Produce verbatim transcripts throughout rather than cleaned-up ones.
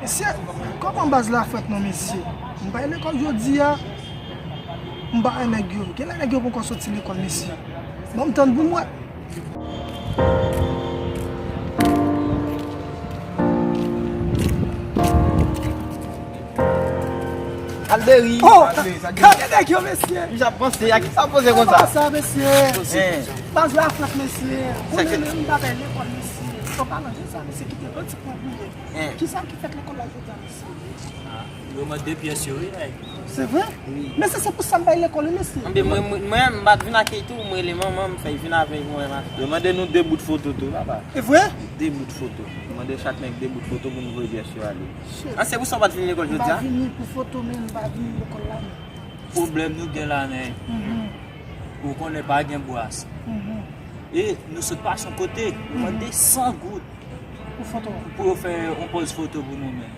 Mesye, kòman baz la fèt non, mesye? M pa al lekòl jodi a. M pa wè nèg yo. Genlè nèg yo poko soti lekòl, mesye. Ban m tann pou m wè. Alberi. Oh, gade nèg yo, mesye. M j ap panse, a ki sa w poze konsa? Kòman sa, mesye? Baz la fèt, mesye. Ou menm, menm bagay lekòl, mesye. An palan de sa, mesye, kite yon ti pwen pou mwen. Kisa ki fèt lekòl la jodi a, mesye? Ah, yo mande pyès yo, wi, nèg. Se vre? Wi. Mesye, se pou sa m bay lekòl, wi, mesye. Anben, mwen, mwen, mwen, m pa t vin ak Kate tou, m rele manman m, fè l vin avè mwen maten. Yo mande nou de bout foto tou, papa. E vre? De bout foto. Yo mande chak nèg de bout foto pou nou voye pyès yo ale. Shit. Ah, se pou sa w pa t vin lekòl jodi a? M pa vini pou foto, men m pa vini lekòl la, men. Pwoblèm nou gen la, nèg. Ou konnen pa gen bras. E nou sot pase yon kote, nou mande san goud pou foto. Pou yo fè yon pòz foto pou nou menm.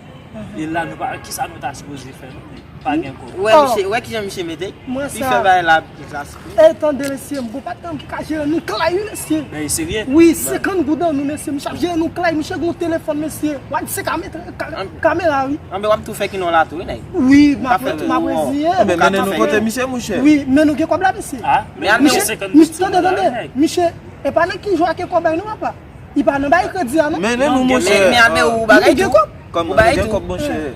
E la, nou pa, kisa nou ta sipoze fè, non? Pa gen kòb. Ou wè, misye, ou wè kijan misye mete? Li fè bagay la pi klasik. E tande, mesye, m gon patnè m ki ka jere nou klay, wi, mesye. Nèg serye? Wi, senkant goud an nou, mesye. Misye ap jere nou klay, misye gon telefòn, mesye. W a di se kamera, wi. Anben, w ap tou fè kinon la tou, wi, nèg. Wi, m ap reziyen. Anben, mennen nou kote misye, monchè. Wi, men nou gen kòb la, mesye. Ah, men al mennen senkant goud sou mwen la, nèg. Tande, tande, misye, e pa nan ki jwa ke kòb bay nou, papa. Li pa nan bay kredi a, non. Mennen nou, monchè. Men, men al mennen ou bagay tou. Ou bay tou.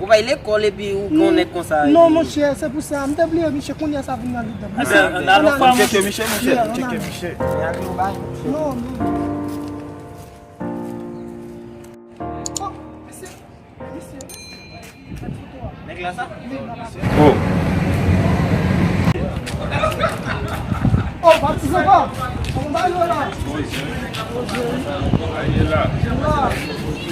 Ou bay lekòl epi ou konnen konsa. Non, monchè, se pou sa. M te bliye, misye, kounye a sa vin nan lit. Tcheke misye, monchè. Tcheke misye. Non, non. Oh, mesye. Nèg la sa? Oh. Oh, pa ti sava. Kòman bagay yo la? Bagay la. La.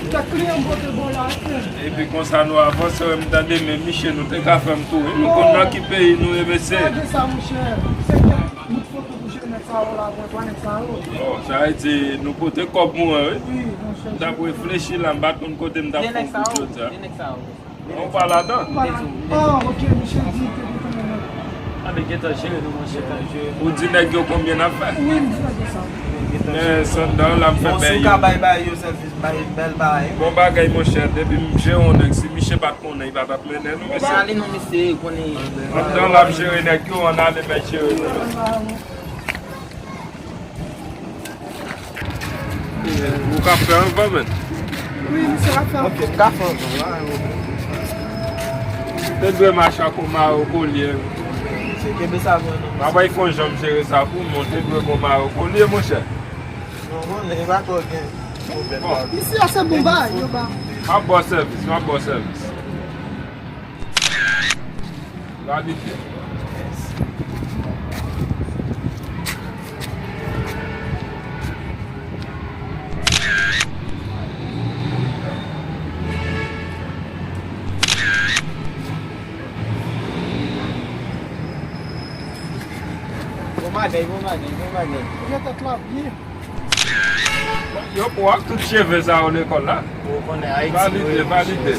Kèk kliyan m pote bon la, wi. Epi konsa nou avanse, wè m tande, men misye nou te ka fè m tou, wi. Nou konn nan ki peyi nou ye, mesye. Gade sa, monchè. Se kèk bout foto pou jere nèg sa yo la, bon, twa nèg sa yo. Oh, sa vle di nou pote kòb nou an, wi. Wi, monchè. M t ap reflechi la, m pa t konn kote m t ap fè yon kout jodi a. Ou pa ladan? Ou pa ladan. Ah, ok, misye di ke li konnen nèg. Ah, men gentan jere nou, monchè. Ou di nèg yo konbyen n ap fè? Wi, m di nèg yo sa. Men Sandal la m fè bèl yo. Bon, si w ka bay, bay yo sèvis, bay bèl bay. Bon bagay, monchè. Depi m jere yon nèg, si misye pa t konnen, li pa t ap mennen nou, mesye. Ann ale non, mesye, konnen. Anndan l ap jere nèg yo, ann ale bay jere nou. Ou ka fè anvan, men. Wi, misye ka fè anvan. Ok, m ka fè anvan, pa gen pwoblèm. Te dwe mache ak yon mawon kolye. Misye, kenbe sa pou mwen non. Papa, fò w janm jere sa pou mwen, te dwe yon mawon kolye, monchè. Non, non, li pa twò gen pwoblèm. Bon. Isi a se bon bagay, yo ba. M ap ba w sèvis, m ap ba w sèvis. Valide. Bon bagay, bon bagay, bon bagay. Ou gen tèt la byen. Yo pran ak tout cheve sa yo lekòl la. Ou konnen Ayiti. Valide, valide.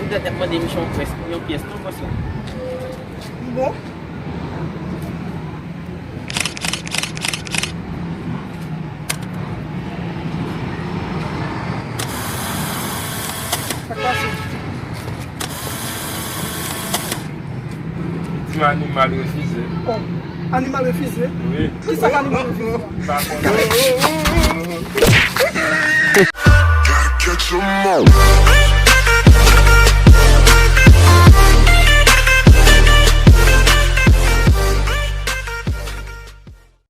Ou te tèt mande misye yon pyès, yon pyès non, konsa. Bon. Sa k pase? Di animal refize. Oh, animal refize? Wi. Kisa k animal refize? M pa konnen. Catch 'em all.